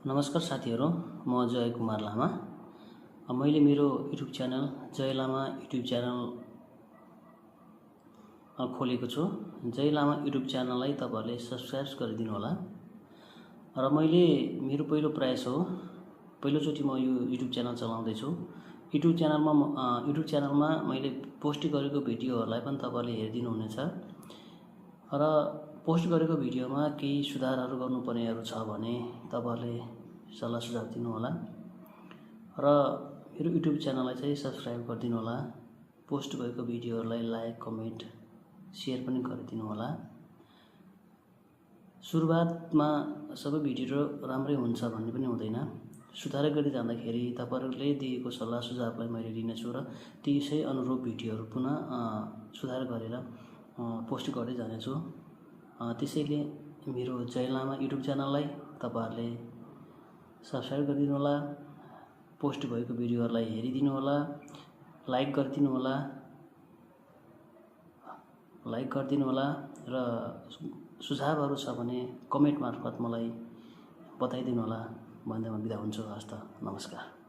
नमस्कार साथीहरू, म जय कुमार लामा। मैले मेरो युट्युब च्यानल जय लामा युट्युब च्यानल खोलेको छु। जय लामा युट्युब च्यानललाई तपाईहरुले सब्स्क्राइब गरिदिनु होला। र मैले मेरो पहिलो प्रयास हो, पहिलोचोटि म यो युट्युब च्यानल चलाउँदै छु। युट्युब च्यानलमा मैले पोस्ट गरेको भिडियोहरुलाई पनि तपाईहरुले हेरिदिनु हुनेछ। र पोस्ट गरेको भिडियोमा केही सुधारहरु गर्नुपर्नेहरु छ भने तपाईहरुले सल्लाह सुझाव दिनु होला। र मेरो युट्युब च्यानललाई चाहिँ सब्स्क्राइब गरिदिनु होला। पोस्ट भएको भिडियोहरुलाई लाइक, कमेन्ट, शेयर पनि गरिदिनु होला। सुरुवातमा सबै भिडियो राम्रै हुन्छ भन्ने पनि हुँदैन। सुधार गर्दै जाँदाखेरि तपाईहरुले दिएको सल्लाह सुझावलाई मैले लिनेछु र त्यसै अनुरूप भिडियोहरु पुनः सुधार गरेर पोस्ट गर्दै जानेछु। त्यसैले मेरो जय लामा युट्युब च्यानललाई तपाईहरुले सब्स्क्राइब गरिदिनु होला। पोस्ट भएको भिडियोहरुलाई हेरिदिनु होला, लाइक गरिदिनु होला र सुझावहरु छ भने कमेन्ट मार्फत मलाई बताइदिनु होला भन्दै म बिदा हुन्छु। हस्त नमस्कार।